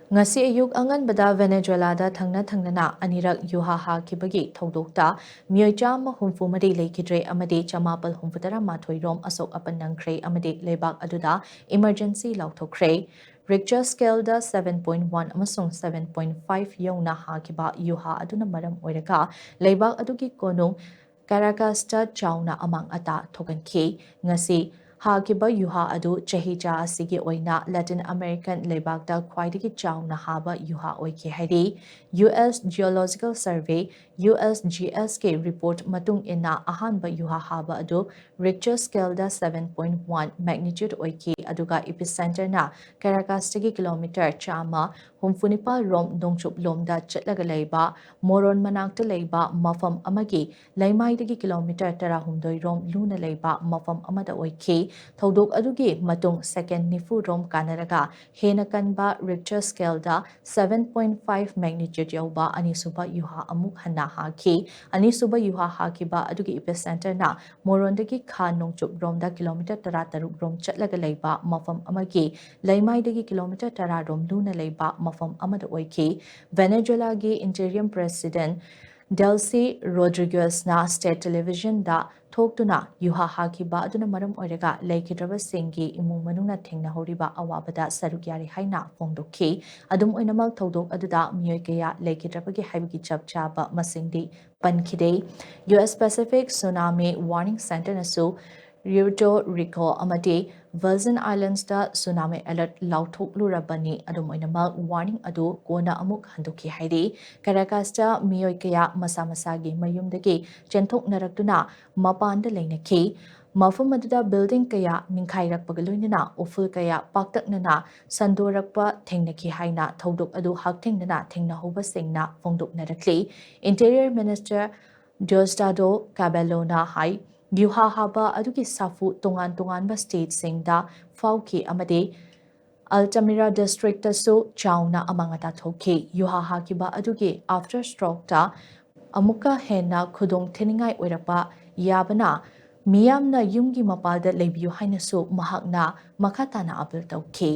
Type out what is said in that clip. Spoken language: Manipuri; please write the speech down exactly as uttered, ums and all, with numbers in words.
ꯉꯁꯤ ꯑꯌꯨꯛ ꯑꯉꯟꯕꯗ ꯚꯦꯅꯦꯖꯨꯋꯦꯂꯥꯗ ꯊꯪꯅ ꯊꯪꯅꯅ ꯑꯅꯤꯔꯛ ꯌꯨꯍꯥ ꯍꯥꯈꯤꯕꯒꯤ ꯊꯧꯗꯣꯛꯇ ꯃꯤꯑꯣꯏ ꯆꯥꯝꯃ ꯍꯨꯝꯐꯨ ꯃꯔꯤ ꯂꯩꯈꯤꯗ꯭ꯔꯦ ꯑꯃꯗꯤ ꯆꯃꯥꯄꯜ ꯍꯨꯝꯐꯨ ꯇꯔꯥ ꯃꯥꯊꯣꯏ ꯔꯣꯝ ꯑꯁꯣꯛ ꯑꯄꯟ ꯅꯪꯈ꯭ꯔꯦ ꯑꯃꯗꯤ ꯂꯩꯕꯥꯛ ꯑꯗꯨꯗ emergency ꯂꯥꯎꯊꯣꯛꯈ꯭ꯔꯦ꯫ Richter scale ꯗ seven point one ꯑꯃꯁꯨꯡ seven point five ꯌꯧꯅ ꯍꯥꯈꯤꯕ ꯌꯨꯍꯥ ꯑꯗꯨꯅ ꯃꯔꯝ ꯑꯣꯏꯔꯒ ꯂꯩꯕꯥꯛ ꯑꯗꯨꯒꯤ ꯀꯣꯅꯨꯡ ꯀꯥꯔꯥꯀꯥꯁꯇ ꯆꯥꯎꯅ ꯑꯃꯥꯡ ꯑꯇꯥ ꯊꯣꯛꯍꯟꯈꯤ꯫ ꯉꯁꯤ ꯍꯥꯈꯤꯕ ꯌꯨꯍꯥ ꯑꯗꯨ ꯆꯍꯤꯆꯥ ꯑꯁꯤꯒꯤ ꯑꯣꯏꯅ Latin American ꯂꯩꯕꯥꯛꯇ ꯈ꯭ꯋꯥꯏꯗꯒꯤ ꯆꯥꯎꯅ ꯍꯥꯕ ꯌꯨꯍꯥ ꯑꯣꯏꯈꯤ ꯍꯥꯏꯔꯤ꯫ U S Geological Survey, U S G S ꯀꯤ report ꯃꯇꯨꯡ ꯏꯟꯅ ꯑꯍꯥꯟꯕ ꯌꯨꯍꯥ ꯍꯥꯕ ꯑꯗꯨ Richter scale ꯗ seven point one magnitude ꯑꯣꯏꯈꯤ, ꯑꯗꯨꯒ epicentre ꯅ ꯀꯥꯔꯥꯀꯥꯁꯇꯒꯤ ꯀꯤꯂꯣꯃꯤꯇꯔ ꯆꯥꯝꯃ ꯍꯨꯝꯐꯨꯅꯤꯄꯥꯜ ꯔꯣꯝ ꯅꯣꯡꯆꯨꯞ ꯂꯣꯝꯗ ꯆꯠꯂꯒ ꯂꯩꯕ ꯃꯣꯔꯣꯟ ꯃꯅꯥꯛꯇ ꯂꯩꯕ ꯃꯐꯝ ꯑꯃꯒꯤ ꯂꯩꯃꯥꯏꯗꯒꯤ ꯀꯤꯂꯣꯃꯤꯇꯔ ꯇꯔꯥꯍꯨꯝꯗꯣꯏ ꯔꯣꯝ ꯂꯨꯅ ꯂꯩꯕ ꯃꯐꯝ ꯑꯃꯗ ꯑꯣꯏꯈꯤ꯫ ꯊꯧꯗꯣꯛ ꯑꯗꯨꯒꯤ ꯃꯇꯨꯡ second ꯅꯤꯐꯨ ꯔꯣꯝ ꯀꯥꯟꯅꯔꯒ ꯍꯦꯟꯅ ꯀꯟꯕ Richter scale ꯗ seven point five magnitude ꯌꯧꯕ ꯑꯅꯤꯁꯨꯕ ꯌꯨꯍꯥ ꯑꯃꯨꯛ ꯍꯟꯅ ꯍꯥꯈꯤ꯫ ꯑꯅꯤꯁꯨꯕ ꯌꯨꯍꯥ ꯍꯥꯈꯤꯕ ꯑꯗꯨꯒꯤ epicentre ꯅ ꯃꯣꯔꯣꯟꯗꯒꯤ ꯈꯥ ꯅꯣꯡꯆꯨꯞ ꯔꯣꯝꯗ ꯀꯤꯂꯣꯃꯤꯇꯔ ꯇꯔꯥꯇꯔꯨꯛ ꯔꯣꯝ ꯆꯠꯂꯒ ꯂꯩꯕ ꯃꯐꯝ ꯑꯃꯒꯤ ꯂꯩꯃꯥꯏꯗꯒꯤ ꯀꯤꯂꯣꯃꯤꯇꯔ ꯇꯔꯥ ꯔꯣꯝ ꯂꯨꯅ ꯂꯩꯕ ꯃꯐꯝ ꯑꯃꯗ ꯑꯣꯏꯈꯤ꯫ ꯚꯦꯅꯦꯖꯨꯋꯦꯂꯥꯒꯤ interim president Delcy Rodriguezꯅ state television ꯗ ꯊꯣꯛꯇꯨꯅ ꯌꯨꯍꯥ ꯍꯥꯈꯤꯕ ꯑꯗꯨꯅ ꯃꯔꯝ ꯑꯣꯏꯔꯒ ꯂꯩꯈꯤꯗ꯭ꯔꯕꯁꯤꯡꯒꯤ ꯏꯃꯨꯡ ꯃꯅꯨꯡꯅ ꯊꯦꯡꯅꯍꯧꯔꯤꯕ ꯑꯋꯥꯕꯗ ꯁꯔꯨꯛ ꯌꯥꯔꯤ ꯍꯥꯏꯅ ꯐꯣꯡꯗꯣꯛꯈꯤ꯫ ꯑꯗꯨꯝ ꯑꯣꯏꯅꯃꯛ, ꯊꯧꯗꯣꯛ ꯑꯗꯨꯗ ꯃꯤꯑꯣꯏ ꯀꯌꯥ ꯂꯩꯈꯤꯗ꯭ꯔꯕꯒꯦ ꯍꯥꯏꯕꯒꯤ ꯆꯞ ꯆꯥꯕ ꯃꯁꯤꯡꯗꯤ ꯄꯟꯈꯤꯗꯦ꯫ U S Pacific Tsunami Warning Centre ꯅꯁꯨ Puerto Rico ꯑꯃꯗꯤ Virgin Islands ꯇ tsunami alert ꯂꯥꯎꯊꯣꯛꯂꯨꯔꯕꯅꯤ꯫ ꯑꯗꯨꯝ ꯑꯣꯏꯅꯃꯛ, warning ꯑꯗꯨ ꯀꯣꯟꯅ ꯑꯃꯨꯛ ꯍꯟꯗꯣꯛꯈꯤ ꯍꯥꯏꯔꯤ꯫ ꯀꯥꯔꯥꯀꯥꯁꯇ ꯃꯤꯑꯣꯏ ꯀꯌꯥ ꯃꯁꯥ ꯃꯁꯥꯒꯤ ꯃꯌꯨꯝꯗꯒꯤ ꯆꯦꯟꯊꯣꯛꯅꯔꯛꯇꯨꯅ ꯃꯄꯥꯟꯗ ꯂꯩꯅꯈꯤ꯫ ꯃꯐꯝ ꯑꯗꯨꯗ building ꯀꯌꯥ ꯅꯤꯡꯈꯥꯏꯔꯛꯄꯒ ꯂꯣꯏꯅꯅ ꯎꯐꯨꯜ ꯀꯌꯥ ꯄꯥꯛꯇꯛꯅꯅ ꯁꯟꯗꯣꯔꯛꯄ ꯊꯦꯡꯅꯈꯤ ꯍꯥꯏꯅ ꯊꯧꯗꯣꯛ ꯑꯗꯨ ꯍꯛꯊꯦꯡꯅꯅ ꯊꯦꯡꯅꯍꯧꯕꯁꯤꯡꯅ ꯐꯣꯡꯗꯣꯛꯅꯔꯛꯂꯤ꯫ Interior Minister Diosdado Cabelloꯅ ꯍꯥꯏ, ꯌꯨꯍꯥ ꯍꯥꯕ ꯑꯗꯨꯒꯤ ꯁꯥꯐꯨ ꯇꯣꯉꯥꯟ ꯇꯣꯉꯥꯟꯕ stateꯁꯤꯡꯗ ꯐꯥꯎꯈꯤ ꯑꯃꯗꯤ Altamira districtꯇꯁꯨ ꯆꯥꯎꯅ ꯑꯃꯥꯡ ꯑꯇꯥ ꯊꯣꯛꯈꯤ꯫ ꯌꯨꯍꯥ ꯍꯥꯈꯤꯕ ꯑꯗꯨꯒꯤ aftershockꯇ ꯑꯃꯨꯛꯀ ꯍꯦꯟꯅ ꯈꯨꯗꯣꯡ ꯊꯤꯅꯤꯡꯉꯥꯏ ꯑꯣꯏꯔꯛꯄ ꯌꯥꯕꯅ ꯃꯤꯌꯥꯝꯅ ꯌꯨꯝꯒꯤ ꯃꯄꯥꯜꯗ ꯂꯩꯕꯤꯌꯨ ꯍꯥꯏꯅꯁꯨ ꯃꯍꯥꯛꯅ ꯃꯈꯥ ꯇꯥꯅ appeal ꯇꯧꯈꯤ꯫